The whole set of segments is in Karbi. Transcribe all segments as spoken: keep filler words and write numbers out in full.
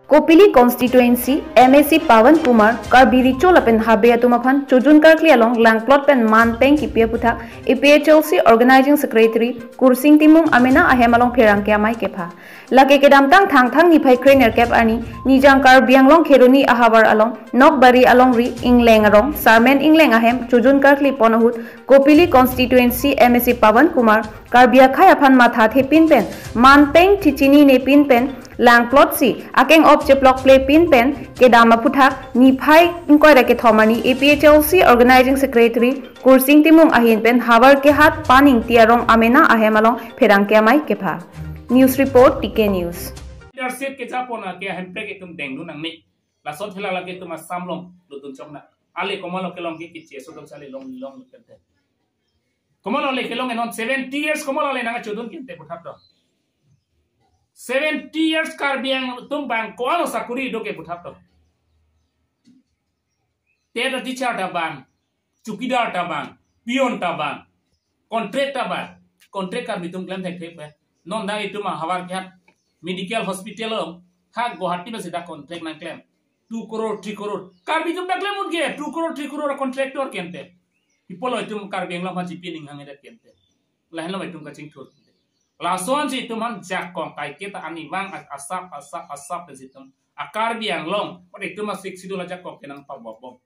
Kopili constituency M A C Pawan Kumar Karbi Recho lapen Habe atum aphan Chojun Karkli along langplot pen manpeng kipi aputhak A P H L C Organizing Secretary Kursing Timung amena ahem along pherangke amei kepha. Lake kedamtang Thangthang niphai krenerkep arni Nijang Karbi Anglong Kheroni ahavar along Nokbari alongri Ingleng arong Sarmen Ingleng ahem Chojun Karkli pon ahut Kopili constituency M A C Pawan Kumar Karbi akhei aphan mathathe pin pen manpeng thichinine pin pen langplot si akeng-op cheplokple pin pen kedam aputhak niphai ingkoi ra kethom arni A P H L C Organizing Secretary Kursing Timung ahin pen Havar Kehat Paningti arong amena ahem along pherangke amei kepha. News report, T K News. Leadership kechapon ke ahemprek itum dengdun nangne. Lason thela lake itum Assam along lutun chokna. Ale komatlo kelong ke kiche so dong sale long long kente. Komatlo le kelong enon seventy years komatlo le nang chodun kente puthap to. Seventy years Karbi Anglong atum bang ko-an sakuri do ke puthap to. Te ta teacher ta bang, chowkidar ta bang, peon ta bang, contract ta bang, contract Karbi atum klem thekthek pe. Non dak itum Havar Kehat medical hospital along, ha Guwahati ma sida contract nangklem. Two crore, three crore. Karbi atum dak klem un ke, two crore, three crore contractor kente. People lo itum Karbi Anglong ma jipi ning hang edet kente. Lahenlo itum kachingthur. Lason si itum aphan jakong kaiketa arnivang asap, asap, asap pen si itum. A Karbi Anglong, pada itum a Sixth Schedule ajakong kenang pabobom.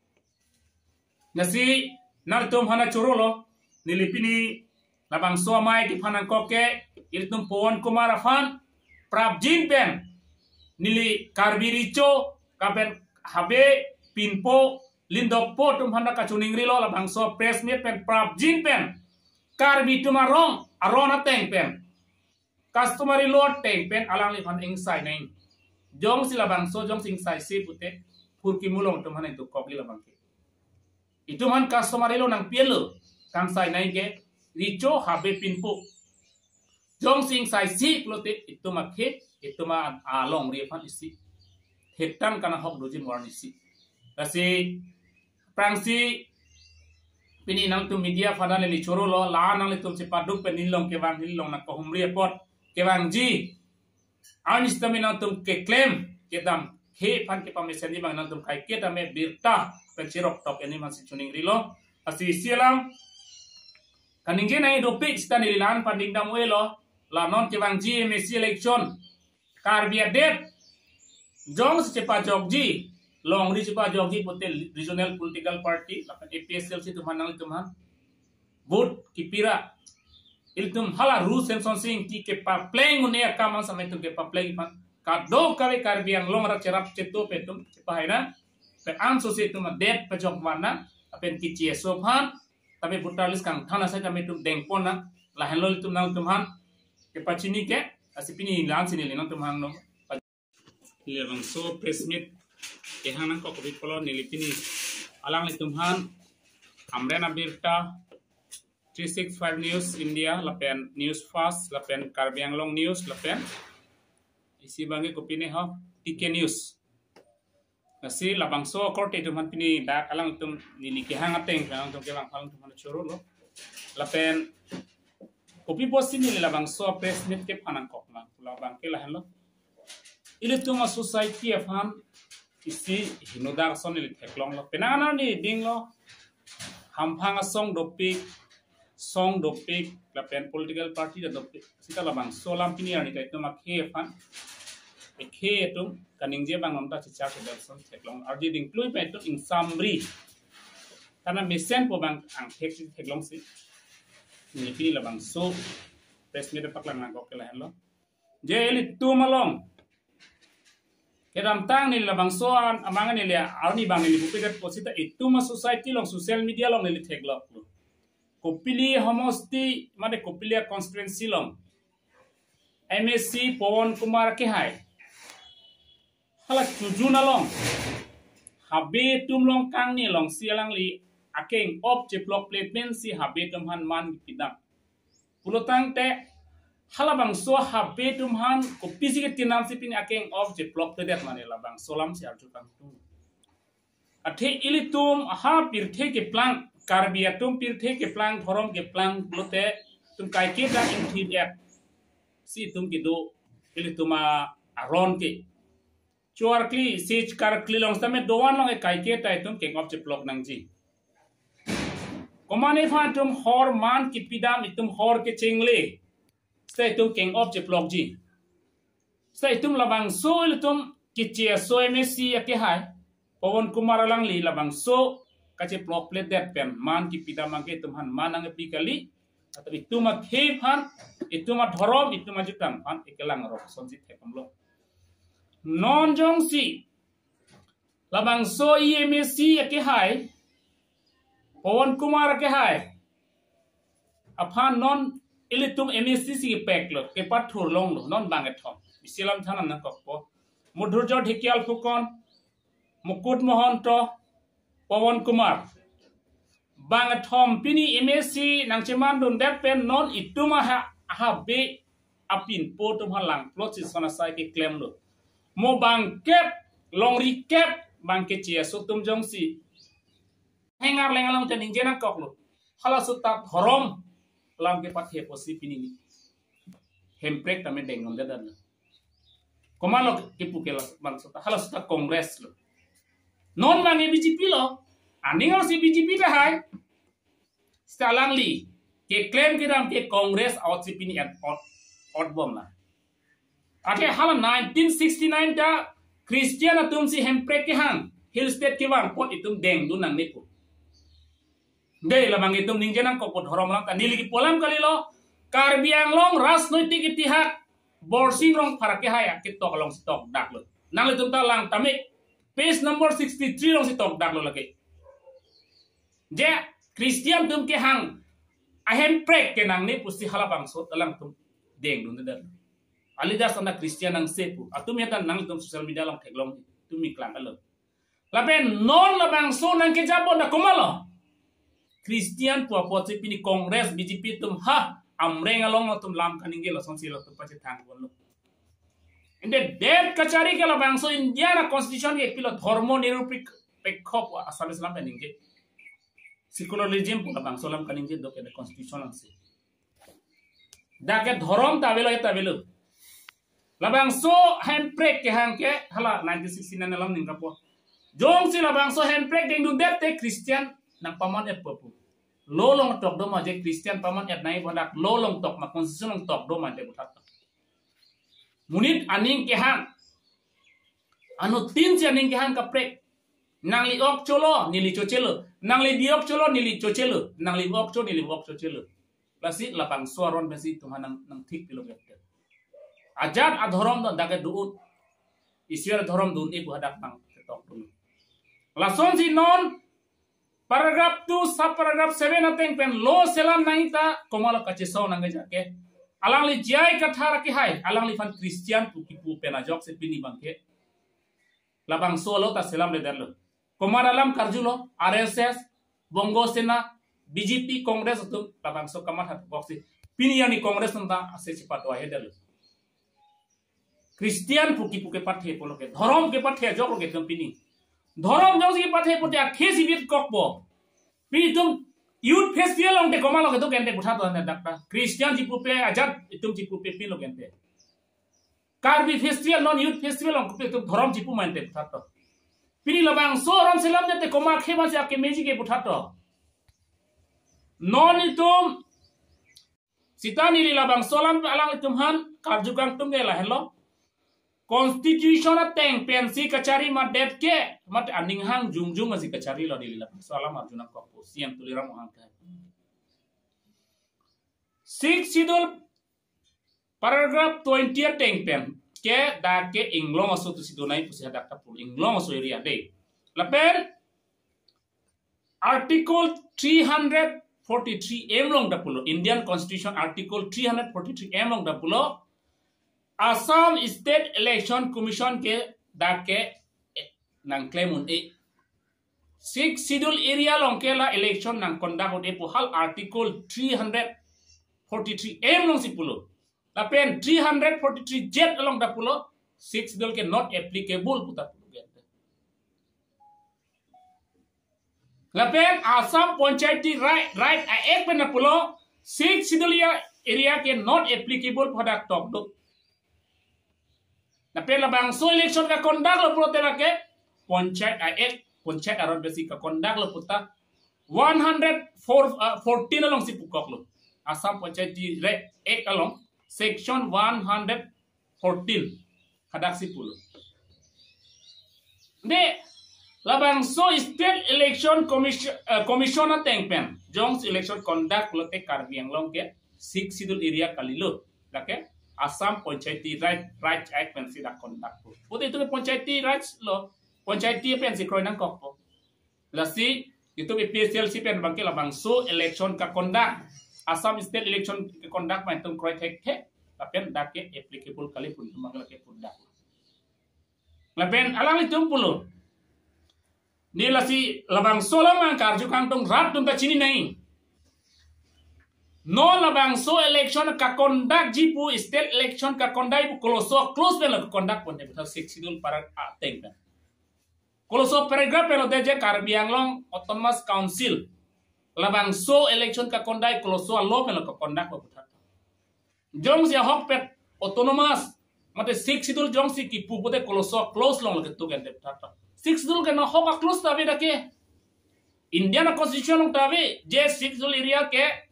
Lasi, nangtum aphan chorolo, neli pini labangso amei kephan nangkok ke, ilitum Pawan Kumar aphan, prapjin pen, neli Karbi Recho, lapen Habe, Pinpo, Lindokpo atum aphan kachoningrilo labangso press meet pen prapjin pen, Karbi atum arong, aron ateng pen, customary law ateng pen alangliphan ingsai nang. Jongsi labangso, jongsi ingsaise pute, phurkimo along itum aphan dokok labang ke. Itum aphan customary law nangpilo, kangsai nang ke, Recho Habe Pinpo. Jongsi ingsaise pulote, itum akhei, itum alongri aphan isi. Hetang kana hok doji mo arni si. Lasi, prangsi, pini nangtum media aphan neli chorolo, la nanglitum chepaduk pen neli along kevang, neli along nangkahumri apot, kevangji. Arni sitame nangtum keklem, kedam, he aphan kepamesenji abang nangtum kaiketa me birta, pen cherok tok arni aphan si choningrilo. Lasi isi alam, kaningje nangji dopik sita neli la-an panding dam-elo, la non kevangji M A C election, Karbi adet, jongsi chepajokji, longri chepajokji pute regional political party, lapen A P H L C atum aphan nanglitum aphan vote kipi ra. Ilitum hala rules and sonsing ti kepapleng un-e akam an same itum kepapleng aphan. Kadokave Karbi Anglong arat cherap cheto pen itum chepahai nang. Pen anso si itum adet pajok van nang. Lapen kiche so aphan. Tapi voter list kangthan asai tame itum dengpon nang. Lahenlo itum nangtum aphan kepachini ke. Lasi pini la-an si neli nangtum aphan no. Neli labangso press meet kehang nangkok kopi pulo neli pini alanglitum aphan Amren Abirta, three six five News India, lapen News Fast, lapen Karbi Anglong News, lapen isi abang ke kopine ho, T K News. Lasi labangso akorte itum aphan pini dak alangtum neli kehang ateng, alangtum kevang alangtum aphan chorolo. Lapen kopi pusi neli labangso press meet kephan nangkok lang, labang ke lahenlo. Ilitum a society aphan isi henodak ason neli theklonglo. Penang neli dinglo. Hamphang asong dopik, song dopik, lapen political party ta dopik. Sita labangso alam pini arni ta itum akhei aphan. Akhei atum kaningje abang nonta chichar ke ason theklong. Arje ding plui pen itum ingsamri. Karena mesenpo abang angthek si theklongsi. Neli pini labangso press meet paklang nangkok ke lahenlo. Je ilitum along. Kedamtang neli labangso an, amang neli arni abang neli bupedetpo sita itum a society along social media along neli theklonglo. Kopili homosti, mane Kopili constituency along. M A C Pawan Kumar kehai. Hala Chojun along. Habe atum along kangni alongsi alangli akeng-op cheplokple pen si Habe atum aphan man pidam. Pulotangte halabangso Habe atum aphan kopisi ketinam si pini akeng-op cheplokpledet mane labangso alam si arju kangtung. Athe ilitum ha pirthe keplang, Karbi atum pirthe keplang, dhorom keplang pulote itum kaiketa ingthir-et si itum kedo ilitum aron ke. Choarkli, stage karkli along sitame doan along ekai ke ta itum keng-op cheplok nangji. Komatne aphan itum hor man kipidam, itum hor kechengle, sita itum keng-op cheplokji. Sita itum labangso ilitum kiche aso M A C akehai Pawan Kumar alangli labangso kacheplokpledet pen man kipidam abangke itum aphan man nangpi kali. Atau itum akhei aphan, itum adhorom, itum ajutang aphan ekelang arok asonsi theklonglo. Non jongsi labangso M A C akehai Pawan Kumar akehai aphan non ilitum M A C si kepeklo, kepathurlonglo, non bang kethom. Isi alam than nangkokpo. Madhurjya Dhekial Phukan, Mukut Mahanta, Pawan Kumar. Bang kethom pini M A C nangchemandundet pen non itum aha, aha be apinpo atum aphan langplot si son asai keklemlo. Mo bangkep, longri kep, bangke che aso atum jongsi hengar leng along te ningje nangkoklo. Halaso ta dhorom alam kepathe apotsi pini ni hemprek tame dengdundedet lo. Komatlo kipu ke labangso ta, halaso ta Congress lo. Non bang B J P lo. Aning si B J P tahai. Sita alangli keklem kedam ke Congress ahut si pini at ot, otbom na. Athe hala nineteen sixty-nine ta Christian atum si hemprek kehang, Hill State kevang apot itum dengdun nangne pu. Dei, labang itum ningje nangkokpo dhorom alam ta, neli kipu alam kalilo. Karbi Anglong rajnoitik itihas Borsing Rongphar akehai aketok alongsi tokdaklo. Nanglitum ta lang tame, page number sixty-three alongsi tokdaklo lake. Je Christian atum kehang ahemprek ke nangne pusi halabangso ta alangtum dengdundedet. Alidas anta Christian nangse pu. Atum ya ta nangtum social media along theklong, tumi klang alo. Lapen non labangso nangkejapbom ta komatlo? Christian pu apotsi pini Congress, B J P atum ha Amreng along atum lam kaningje, lasonsi latum pachethang ponlo. Ante det kachari ke labangso India a-constitution ke pilo, dhormo nirupekho pu Assamese alam pen ningje. Secularism pu labangso alam kaningje do ke constitution alongsi. Dak ke dhorom ta avelo, et ta avelo. Labangso hemprek kehang ke hala nineteen sixty-nine along ningkapo. Jongsi labangso hemprek dengdundet te Christian nangpaman-etpo pu. Law along tok do ma je Christian paman-et nangji pu hadak law along tok ma, constitution along tok do ma te puthot. Monit aning kehang, anuttin si aning kehang kaprek. Nangli ok cholo, neli chochelo. Nangli di ok cholo, neli chochelo. Nangli ok cho, neli ok chochelo. Lasi labangso aron pensi itum aphan nang, nangthik pilo ke. Ajat adhorom do dak ke do-un. Iswar adhorom do-un-e pu hadak nangketokdun. Lasonsi non paragraph two, sub paragraph seven ateng pen law selam nangji ta komatlo kachesong nangkejak ke. Alangli J I Kathar akehai, alangliphan Christian pu kipu pen ajoksi pini abangke labangso law ta selamledetlo. Komat alam karjulo, R S S, Bongo Sena, B J P, Congress atum labangso kamatha boksi. Pini arni Congress atum ta ase chepado ahedetlo. Christian pu kipu kepathe pulo ke, dhorom kepathe ajok lo ke itum pini. Dhorom jongsi kepathe pute akhei si bit kokpo. Pini itum Youth Festival along te komatlo kedo ke ante puthot ante dak ta. Christian chipupe ajat itum chipupe pilo ke ante. Karbi Festival non Youth Festival along kopi itum dhorom chipu ma ante puthot. Pini labangso aron selamdet te komat akhei ma si akemeji ke puthot. Non itum sita neli labangso alam alanglitum aphan karju kangtung ke lahelo. Constitution ateng pensi kachari madet ke, mate aning hang jongjong si kacharilo, neli labangso alam arju nangkokpo, C M Tuliram Ronghang ke. Sixth Schedule paragraph twenty ateng pen ke dak ke inglong aso atumsi donai pusi hadak ta pulo, inglong aso area dei. Lapen Article three hundred forty-three M along ta pulo, Indian Constitution Article three hundred forty-three M along ta pulo, Assam State Election Commission ke dak ke, eh, nangklem un-e. Sixth Schedule area along ke la election nangconduct un-e pu hal Article three hundred forty-three M alongsi pulo. Lapen three hundred forty-three Z along ta pulo, Sixth Schedule ke not applicable pu ta pulo ke. Lapen Assam Panchayati Ra-, Raj Act pen ta pulo, Sixth Schedule area, area ke not applicable pu hadak tok do. Lapen labangso election ke conduct lo pulote lake Panchayat Act, Panchayat aron pensi ke conduct lo puta one hundred four, uh, fourteen alongsi pukok lo. Assam Panchayati Raj Act along section one hundred fourteen hadaksi pulo. De, labangso State Election Commission, eh, Commission ateng pen jongsi election conduct lote Karbi Anglong ke Sixth Schedule area kalilo. Lake Assam Panchayati Raj, Raj Act pensi dak conduct po. Pulote itum Panchayati Raj lo, Panchayati pensi kroi nangkokpo. Lasi itum APHLC pen abangke labangso election ke conduct, Assam State Election ke conduct ma itum kroi thekthe, lapen dak ke applicable kali pu itum abangke lake pu dak. Lapen alanglitum pulo, ne lasi labangso alam nangkarju kangtung rat atum ta chini nai. Non labangso election ke conduct ji pu, state election ke conduct pu koloso clause pen lo conduct ponte puta Sixth Schedule para ateng pen. Koloso paragraph pen lo de je Karbi Anglong Autonomous Council labangso election ke conduct koloso alo pen lo ke conduct puthot. Jongsi ahokpet autonomous mate Sixth Schedule jongsi kipu pulote koloso clause along lo ketuk ente puthot. Sixth Schedule ke nahok a clause ta ave dak ke. Indian Constitution along ta ave je Sixth Schedule area ke,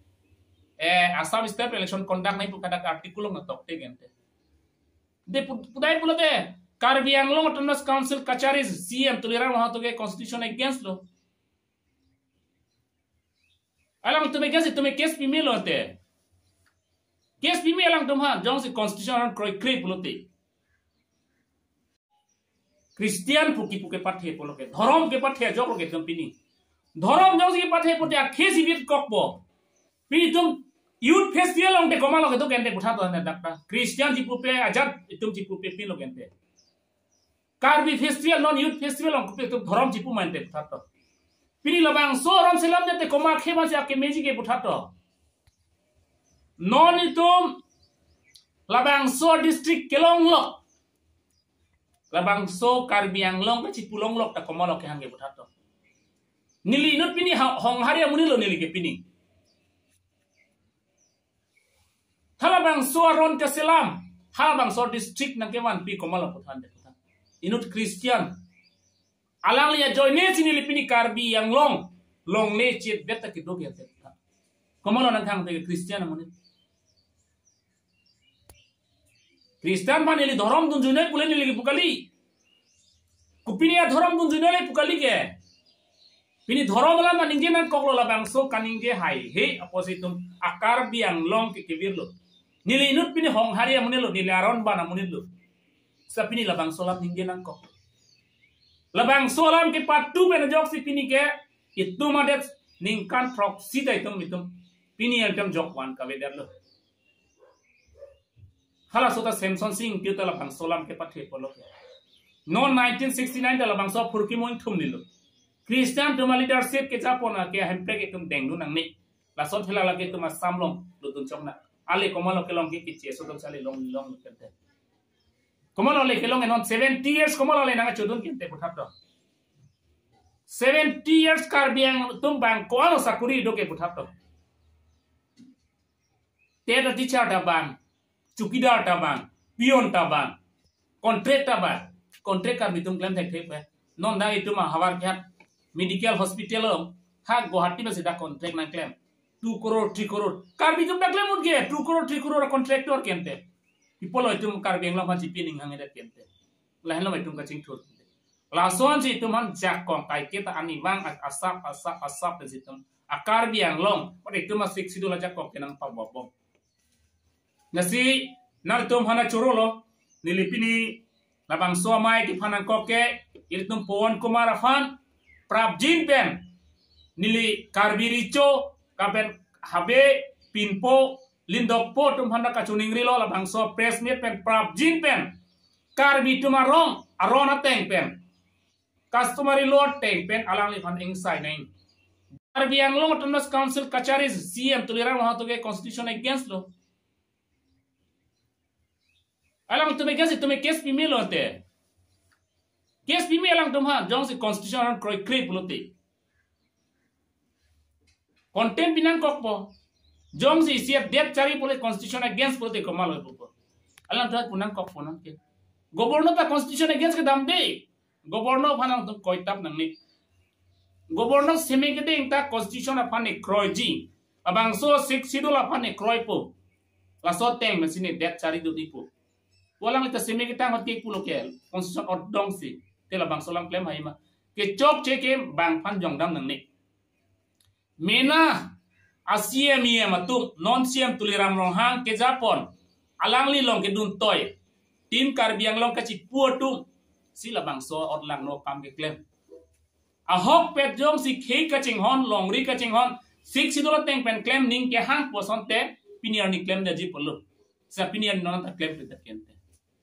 eh, Assam State election conduct nangji pu kadak article along tokte ente. De pu-, pudai pulote Karbi Anglong Autonomous Council kacharis CEM Tuliram Ronghang atum ke constitution against lo. Alangtum against itum case pimelo te. Case pime alangtum ha, jongsi constitution kroikre pulote. Christian pu kipu kepathe pulo ke, dhorom kepathe ajok lo ke itum pini. Dhorom jongsi kepathe pulote akhei si bit kokpo. Pini itum youth festival along te komatlo ketuk ente puthot ne dak ta. Christian chipupe ajat itum chipupe pilo ke ente. Karbi festival non youth festival along kopi itum dhorom chipu ma ente puthot. Pini labangso aron selam te komat akhei ma si akemeji ke puthot. Non itum labangso district kelong lok. Labangso Karbi Anglong ke chipu long lok ta komatlo kehang ke puthot. Neli inut pini ha-, Honghari amonit lo neli ke pini. Halabangso aron keselam, halabangso district nangkevanpi komatlo puthot ente puthot. Inut Christian. Alangli ajoine si neli pini Karbi Anglong longle chet bet ta kedo ke ente puthot. Komatlo nangthang te Christian amonit. Christian aphan neli dhorom dunjunoi pule neli kipu kali. Kopine adhorom dunjunoi le pu kali ke. Pini dhorom alam ningje nangkoklo labangso kaningje haihe apotsi itum a Karbi Anglong ke kevirlo. Neli inut pini Honghari amonit lo, neli aron ban amonit lo. Sa pini labangso alam ningje nangkok. Labangso alam kepatu pen ajoksi pini ke itum adet ningkan throksi ta itum itum pini eltem jok van kavedetlo. Halaso ta Semson Sing Ingti ta labangso alam kepathe pulo. Non nineteen sixty-nine ta labangso aphurkimo ingthum nilo. Christian atum aleadership kejapon ke ahemprek itum dengdun nangne. Lason thela lake itum Assam along lutdun chokna. Ale komatlo kelong ke kiche so dong sali long long kente. Komatlo le kelong non seventy years komatlo le nangchodun kente puthot. Seventy years Karbi Anglong atum bang ko-an sakuri do ke puthot. Te ta teacher ta bang, chowkidar ta bang, peon ta bang, contract ta bang, contract Karbi atum klem thekthe pe. Non dak itum ahavar khat medical hospital along ha Guwahati ma sida contract nangklem. Two crore, three crore. Karbi atum ta klem ut ke, two crore, three crore contractor kente. People lo itum Karbi Anglong aphan chipi ning hang edet kente. Lahenlo itum kachingthur. Lasonsi itum aphan jakong kaiketa ani vang asap, asap, asap pensi itum a Karbi Anglong, pada itum a Sixth Schedule ajakong kenang pabobom. Lasi nangtum aphan chorolo, neli pini labangso amei kephan nangkok ke, ilitum Pawan Kumar aphan prapjin pen, neli Karbi Recho, kapen Habe, Pinpo, Lindokpo atum aphan kachiningrilo labangso press meet pen prapjin pen Karbi atum arong, aron ateng pen, customary law ateng pen alangliphan ingsai nang. Karbi Anglong Autonomous Council kacharis CEM Tuliram Ronghang atum ke constitution against lo. Alangtum against itum case pimelo te. Case pime alangtum ha, jongsi constitution kroikre pulote. Content pi nangkokpo. Jongsi isi update chari pule constitution against pulote komatlo pupo. Alangtum pu nangkokpo nang ke. Governor ta constitution against kedam de. Governor aphan nangtum koitap nangne. Governor seme kedeng ta constitution aphan ne kroiji. Labangso Sixth Schedule aphan ne kroipo. Laso ateng pensi ne det chari dun-ipo. Pu alang ta seme ketang hot ke pulo ke constitution odong si. Te labangso alam klem hai ma. Kechokche ke bang aphan jongdam nangne. Mena a C M E M atum, non C M Tuliram Ronghang kejapon, alangli along kedun toi, Team Karbi Anglong kachipu atum, si labangso otlang no kam keklem. Ahokpet jongsi khei kachinghon, longri kachinghon, Sixth Schedule ateng pen klem ning kehang pu asonte, pini arni klemdetji pulo. Sa pini arni non ta klem pe ta kente.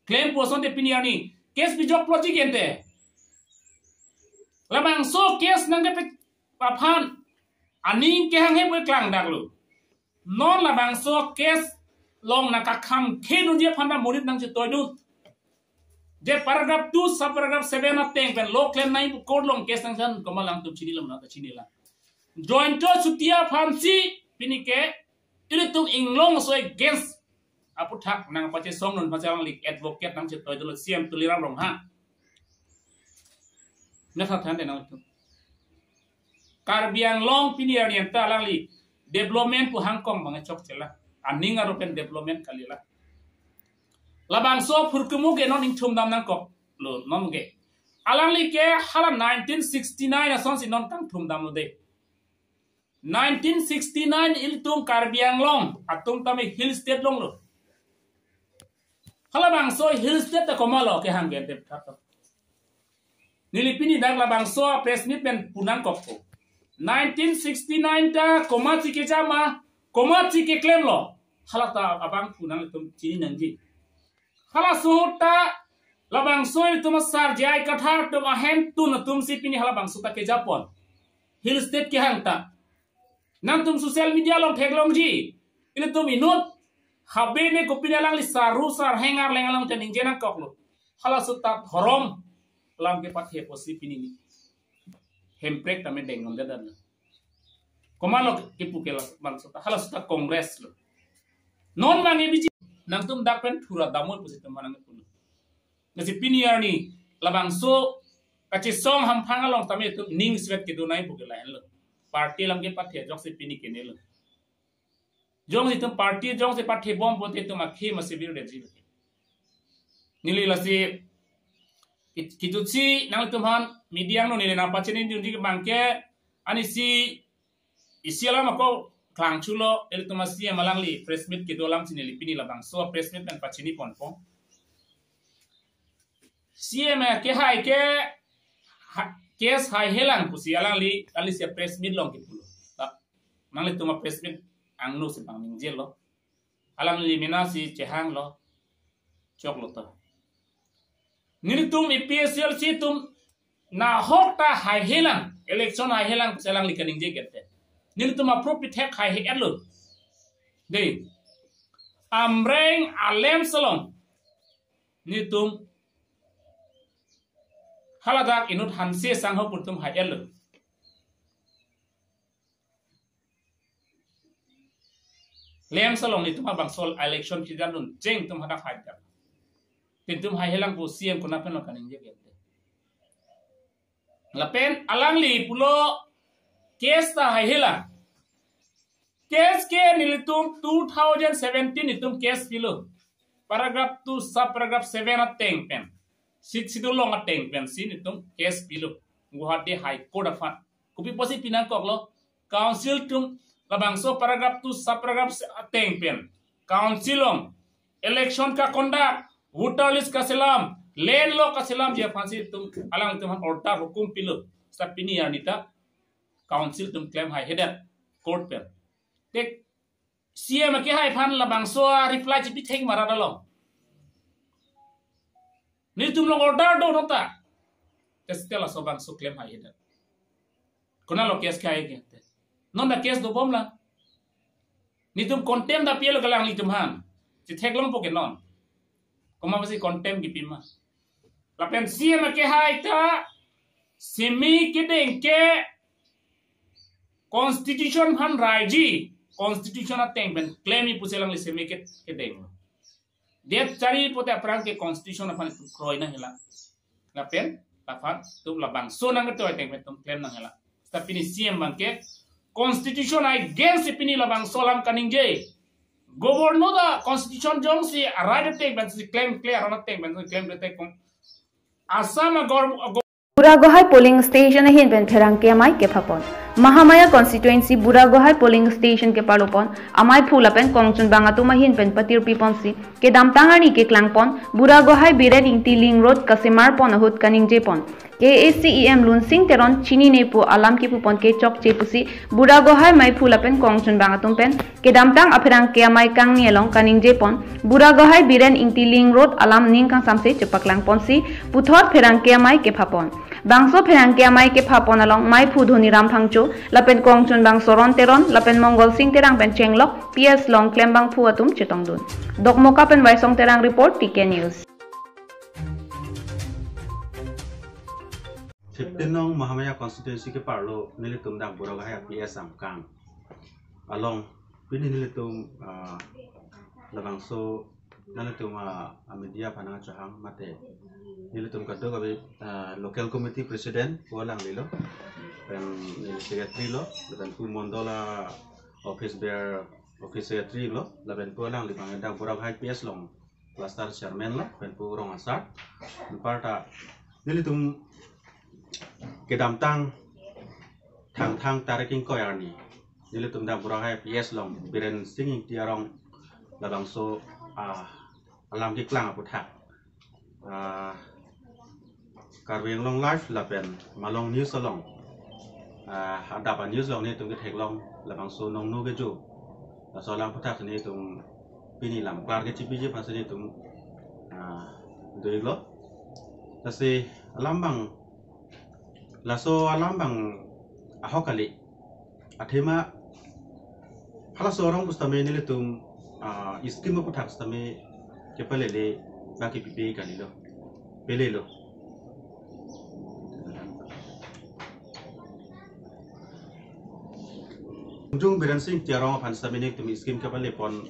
Klempo asonte pini arni case bijok project ente. Labangso case nangkepi aphan aning kehang he pu klang daklo. Non labangso case along nangkakham khenunji aphan ta monit nangchetoidun. Je paragraph two, sub paragraph seven ateng pen lo klem nai pu court along case nangsan komat alangtum chini lam na ta chini la. Jointo Chutia aphansi pini ke ilitum inglong so against aputhak nangpachesong non pachalangli advocate nangchetoi dolo C M Tuliram Ronghang. Natha than de nangtum. Karbi Anglong pini arni anta alangli development pu hangkong bang chokche la. Aning arupen development kali la. Labangso phurkumu ke non ingthum dam nangkoklo non ke. Alangli ke hala nineteen sixty-nine asonsi non kangthum damlo de. Nineteen sixty-nine ilitum Karbi Anglong atum tame Hill State longlo. Halabangso Hill State ta komatlo kehang ke dep khat. Neli pini dak labangso press meet pen pu nangkokpo. Nineteen sixty-nine ta komatsi kejama, komatsi keklemlo. Hala ta abang pu nangtum chini nangji. Halaso ta labangso ilitum asar J I Kathar atum ahemtun atumsi pini halabangso ta kejapon. Hill State kehang ta. Nangtum social media along theklongji. Ilitum inut habe ne kopine alangli saru sar hengar lengar along ta ningje nangkoklo. Halaso ta dhorom alam kepathe pusi pini ni. Hemprek tame deng non dedan. Komatlo kipu ke labangso ta. Halaso ta Congress lo. Non mangi biji. Nangtum dak pen thura damoi pusi teman nang pulo. Lasi pini arni labangso kachesong hamphang along tame itum ning svet kedo nai pu ke lahenlo. Party alam kepathe ajoksi pini kenelo. Jongsi itum party jongsi pathebom pote itum akhei masi birdetji. Neli lasi kit-, kitutsi nangtum aphan media no neli nangpachini dunji ke bangke ani si isi alam ako klangchulo ilitum a C M alangli press meet kedo alam si neli pini labangso press meet pen pachini ponpo. C M kehai ke ha-, case haihelang pusi alangli, alangli si press meet along kipulo. Ta, nanglitum a press meet angno si bang ningjelo. Alangli mena si chehanglo. Choklo to. Nelitum A P H L C atum nahok ta haihelang, election haihelang pusi alangli kaningje kete. Nelitum apro pithek haihe-etlo. De. Amreng a-LAMPS along. Nelitum haladak inut Hanse Sangho pu atum hai-etlo. LAMPS along nelitum abangso election pidandun cheng atum hadak hai dak. Nelitum haihelang pu C M konat pen lo kaningje kete. Lapen alangli pulo case ta haihelang. Case ke nelitum two thousand seventeen itum case pilo. Paragraph two, sub paragraph seven ateng pen. Sixth Schedule along ateng pensi nelitum case pilo. Guwahati High Court aphan. Kopi pusi pinangkoklo. Council atum labangso paragraph two, sub paragraph ateng pen. Council along election ka-conduct, voter list kaselam, land law kaselamji aphansi itum alangtum aphan order hukum pilo. Seta pini arni ta council atum klem haihedet court pen. Te C M kehai aphan labangso a-reply chipithek ma rat along. Nelitum along order do nota. Te seta laso abangso klem haihedet. Konatlo case kehai ke. Non ta case dobomlang. Nelitum contempt ta pilo ke alanglitum aphan. Chitheklongpo ke non. Komat pusi contempt kipi ma. Lapen C M kehai ta seme kedeng ke constitution aphan raiji, constitution ateng pen klemji pusi alangli seme ke, kedeng. Det chari pote aphrang ke constitution aphan itum kroi nang hela. Lapen, lapen, itum labangso nang ketoi ateng pen itum klem nang hela. Tapi pini C M abang ke constitution against si pini labangso alam kaningje. Governor ta constitution jongsi arai ateng pensi klemkle, aron ateng pensi klemkle te kong. Assam agor, agor Buragohai polling station ahin pen pherangke amei kephapon. Mahamaya constituency Buragohai polling station keparlopon amaiphu lapen kongchunbang atum ahin pen patirpiponsi kedamtang arni keklangpon, Buragohai Biren Ingti link road kasemarpon ahut kaningjepon. K A A C E M Lunsing Teron chinine pu alam kepupon ke chokche pusi Buragohai maiphu lapen kongchunbang atum pen kedamtang apherangke amei kangni along kaningjepon, Buragohai Biren Ingti link road alam ning kangsamse chepaklangponsi puthot pherangke amei kephapon. Bangso pherangke amei kephapon along maiphu Dhoniram Phangcho lapen kongchunbang Soron Teron lapen Mongol Sing Terang pen chenglok P S along klembangphu atum chetongdun. Dokmoka pen Waisong Terang report, T K News. Fifteen nong Mahamaya constituency keparlo nelitum dak Buragohai P S angkang along pini nelitum, ah, labangso nelitum, ah, media aphan nangchehang mate nelitum kadokave, ah, local committee president pu alanglilo, pen neli secretary lo, lapen pu mondol a-office bearer, office secretary lo, lapen pu alangli abang dak Buragohai P S along cluster chairman lo, pen pu rong asar. Anparta nelitum kedamtang Thangthang tarik ingkoi arni nelitum dak Buragohai P S along Biren Sing Ingti arong labangso, ah, alam keklang aputhak, ah, Karbi Anglong Live lapen Malong News along, ah, adap a-news along nelitum ketheklong labangso nongno kejo. Laso alam aputhak nelitum pini lam klar kechipiji aphansi nelitum, ah, do-iklo. Lasi alam abang, laso alam abang ahok kali. Athema halaso arong pusitame nelitum, ah, scheme aputhak sitame kepalele baki pipe kalilo. Pelelo. Jung Biren Sing Ingti arong aphan sitame nelitum scheme kepalepon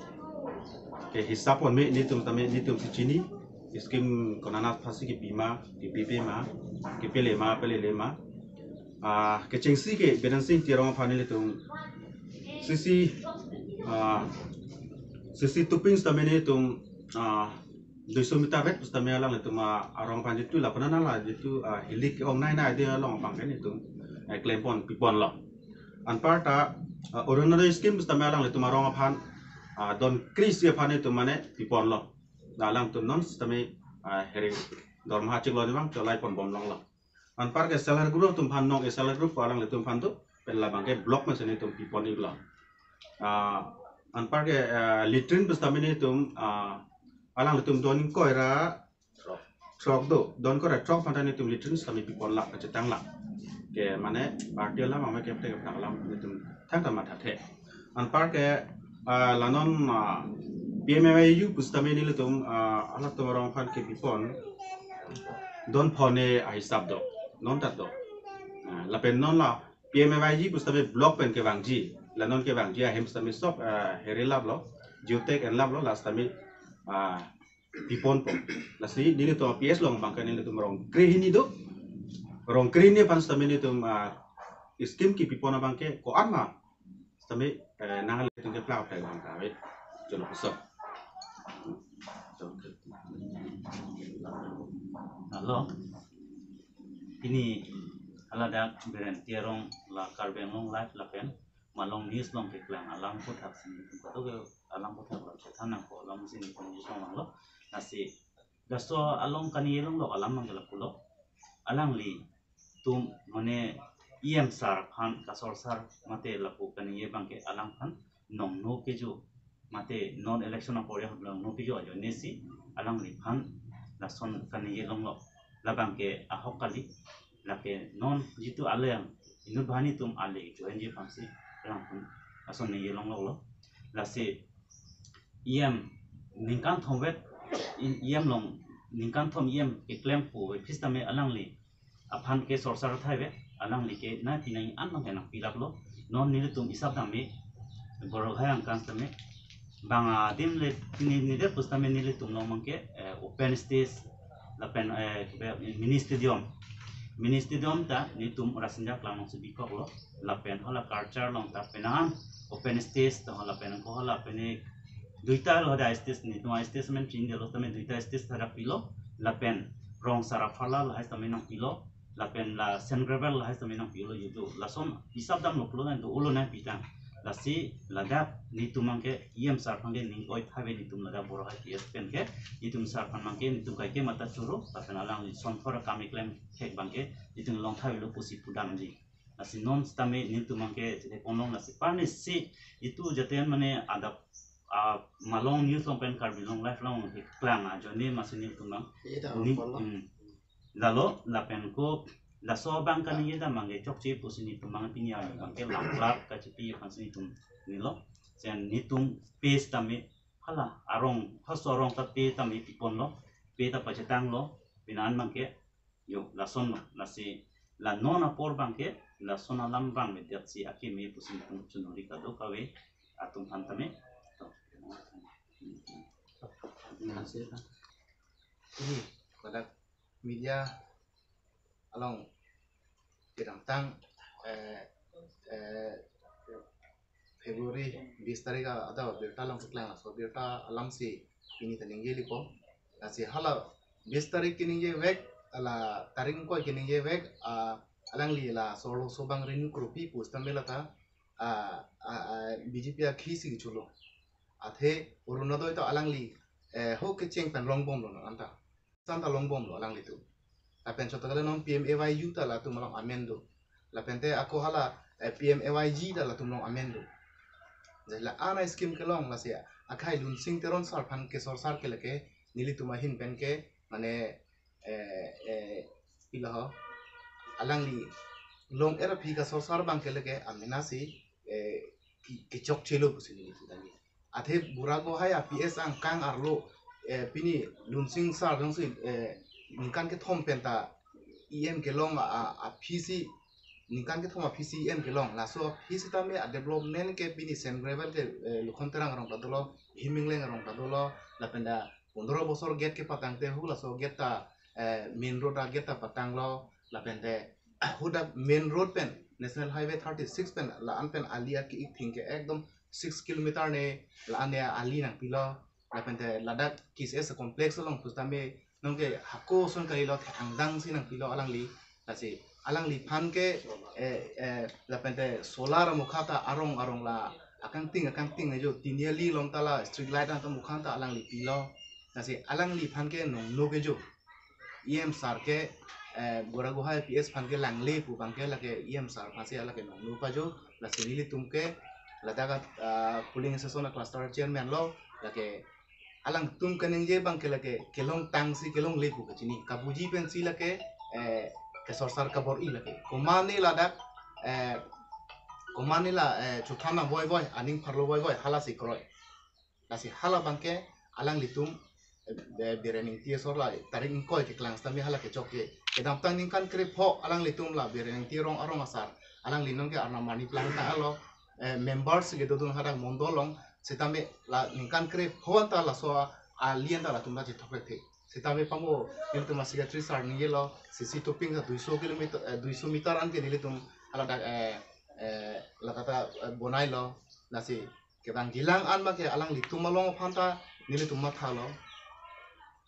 ke hisap pon me nelitum tame nelitum si chini. Scheme konat aphansi kepima, kepipe ma, kepele ma, pelele ma. Ah, kechengsi ke Biren Sing Ingti arong aphan nelitum sisi, ah, sisi tuping sitame nelitum, ah, duiso meter vet sitame alanglitum, ah, arong aphan jitu lapunan ala jitu, ah, hilik ong nai nai de along abang ke nelitum, eh, klempon piponlo. Anparta, ah, Orunodoi scheme sitame alanglitum arong aphan, ah, don kre-isi aphan nelitum mane piponlo. La alangtum non sitame, ah, heri dorma chiklo ni abang cholai ponbom longlo. Anparke self help group atum aphan nong, eh, self help group alanglitum aphan do, pen labang ke block mesen nelitum pipon-iklo. Ah, anparke, ah, latrine pusitame nelitum, ah, alanglitum don ingkoi ra throk do, don ingkoi ra throk aphan ta nelitum latrine sitame pipon lak, kachetang lak. Ke mane party alam amei kepte keplang alam nelitum thangta mathathe. Anparke, ah, la non, ah, P M A Y U pusitame nelitum, ah, halatum arong aphan kepipon don phone ahisap do, non tat do. Ah, lapen non la P M A Y G pusitame block pen kevangji, la non kevangji ahem sitame sop, ah, heri laplo, Geotech en laplo, la sitame, ah, piponpo. Lasi nelitum P S along abang ke nelitum rong kre hini do. Rong kre hini aphan sitame nelitum, ah, scheme kepipon abang ke ko-an ma sitame, eh, nanglitum keplak pen abang kave. Jolo piso. Hello. Pini haladak Biren Ingti arong la Karbi Anglong Live lapen Malong News along keklang alam aputhak si nelitum kadokave alam aputhak lo chethan nangpo alam si nelitum jisong langlo. Lasi laso along kaningje longlok alam abang ke lapulo. Alanglitum mane E M sir aphan, kasor sir mate lapu kaningje abang ke alangphan nongno kejo mate non election apor ya nongno kejo ajoine si alangliphan lason kaningje longlok. Labang ke ahok kali, lake non jitu alang inut banghini atum ale join ji aphansi alangphan lason ningje longloklo. Lasi E M ningkan thomvet, E M along ningkan thom E M keklem pu, eh, pusitame alangli aphan ke sor sar thaive, alangli ke na pinang an abang ke nangpilaplo. Non nelitum isap dam me, Buragohai angkang sitame Bang adim le neli, neli pusitame nelitum along abangke eh, open stage lapen eh, mini stadium. Mini stadium ta nelitum Rasinja Klang alongsi bikoklo. Lapen hala culture along ta penang open stage ta lapen ko hala pen duita lo hadak stage, nelitum stage men chin lo tame duita stage ta pilo. Lapen rong sara pharla lahai tame nangpilo. Lapen la sand gravel lahai tame nangpilo, yo do. Lason hisap damlo pulo nang do ulo nangpi tang. Lasi ladak nelitum abangke E M sir abangke ning oi thave nelitum ladak Bora Hai P S pen ke. Nelitum sir abangke nelitum kaike mata choro. Lapen alangli son thora kam keklem thek abangke nelitum long thave lo pusi pudamji. Lasi non sitame nelitum abangke chede ponlong lasi parni si itu jaten mane adap ah, malong news along pen Karbi Anglong Live along keklang ajoine masi nelitum abang Ita ni, follow. Hmm. Lalo lapen ko laso abang kaningje ta abangke chokche pusi nelitum abang pini abangke laklak kachipi aphansi nelitum nilo. Sen nelitum pe sitame hala arong, halaso arong ta pe tame piponlo, pe ta pachetanglo, penang abangke yo lasonlo, lasi la non apor abangke lason alam abang mediatsi akeme pusi nelitum chunori kadokave atum aphan tame. To. Nasi ta. Ini pada media along kedamtang eh eh February bis tarik a-, ada birta along keklang laso birta alamsi pini ta ningje lipo. Lasi hala bis tarik keningje vek, ala tarik ingkoi keningje vek, ah, alangli laso arloso abang Renu Kropi pusitame lata ah, ah, ah, B J P akhei si kechulo. Athe Orunodoi ta alangli eh ho kecheng pen longbomlo non anta. San ta longbomlo alanglitum. Lapen chot kali non P M A Y U ta latum along amen do. Lapen te ako hala eh, P M A Y G ta latum along amen do. Jadi la ana scheme kelong lasi akhai Lunsing Teron sir aphan kesorsar ke lake nelitum ahin pen ke mane eh eh pilo ho alangli long era phi kasorsar abangke lake amena si eh ki- kechokchelo pusi nelitum tangte. Athe Bora Gohai a P S angkang arlo eh pini Lunsing sir jongsi eh ningkan kethom pen ta E M kelong a, a, aphisi ningkan kethom aphisi E M kelong. Laso aphi sitame a development ke pini sand gravel ke eh, Lukhon Terang arong ta dolo, Himing Leng arong ta dolo, lapen ta pondro bosor gate kepatang te hu laso gate ta eh, main road a gate ta patanglo, lapen te hu dak main road pen National Highway thirty six pen la-an pen ali ake ik thing ke ekdom six kilometer ne la-an ne ali nangpilo, lapen te ladak K C S complex along pusitame nonke hako ason kalilo the angdangsi nangpilo alangli. Lasi alangliphan ke eh, eh, lapen te solar amokha ta arong arong la akangting akangting ajo tiniali along ta la street light anta mukhan ta alangli pilo. Lasi alangliphan ke nongno ke jo E M sir ke eh, Bora Gohai P S aphan ke langle pu abangke lake E M sir aphansi alake nongno pajo. Lasi nelitum ke ladak ah, polling station a cluster chairman lo, lake alangtum kaningje abangke lake kelong tangsi kelongle pu kachini. Kabuji pensi lake eh, kesorsar kabor-i lake. Komane ladak eh, komane la eh, chothan nang voi voi, aning pharlo voi voi, halasi kroi. Lasi hala abangke alanglitum eh, Biren Ingti asor la tarik ingkoi keklang sitame hala kechokche. Kedamtang ningkan krepho alanglitum la Biren Ingti arong arong asar. Alangli nonke arnam arni plang ta alo eh, members kedodun hadak mondol along sitame la ningkan krepho anta laso ali anta latum ta chethok rek the. Sitame pamo nelitum a secretary sir ningjelo C C topping ta duiso kilometer eh, duiso meter an ke nelitum hala dak eh, eh, la kata eh, bonailo. Lasi kevang jilang an abangke alanglitum along aphan ta nelitum mathalo.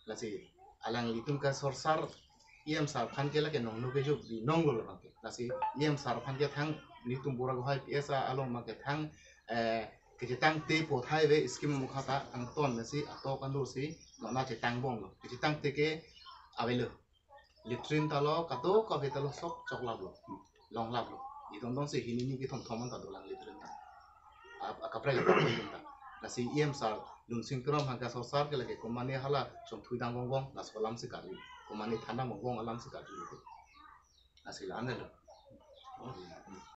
Lasi alanglitum kasorsar E M sir aphan ke lake nongno ke jo binong lo abangke. Lasi E M sir aphan ke thang nelitum Bora Gohai P S along abangke thang eh, kechetang te pothai ave scheme mukha ta angton lasi atok anur si nona chetang bomlo. Kechetang te ke avelo. Latrine ta lo, kadokave ta lo, sok choklaplo, longlaplo. Idon don si hini ni kethom thom an ta dolang latrine ta. Ap- akaprek akaprek ta. Lasi E M sir Lunsing Teron aphan kasorsar ke lake komane hala chongthui dang vong vong, laso alamsi kali. Komane than dang vong vong alamsi kali. Lasi la-an lo.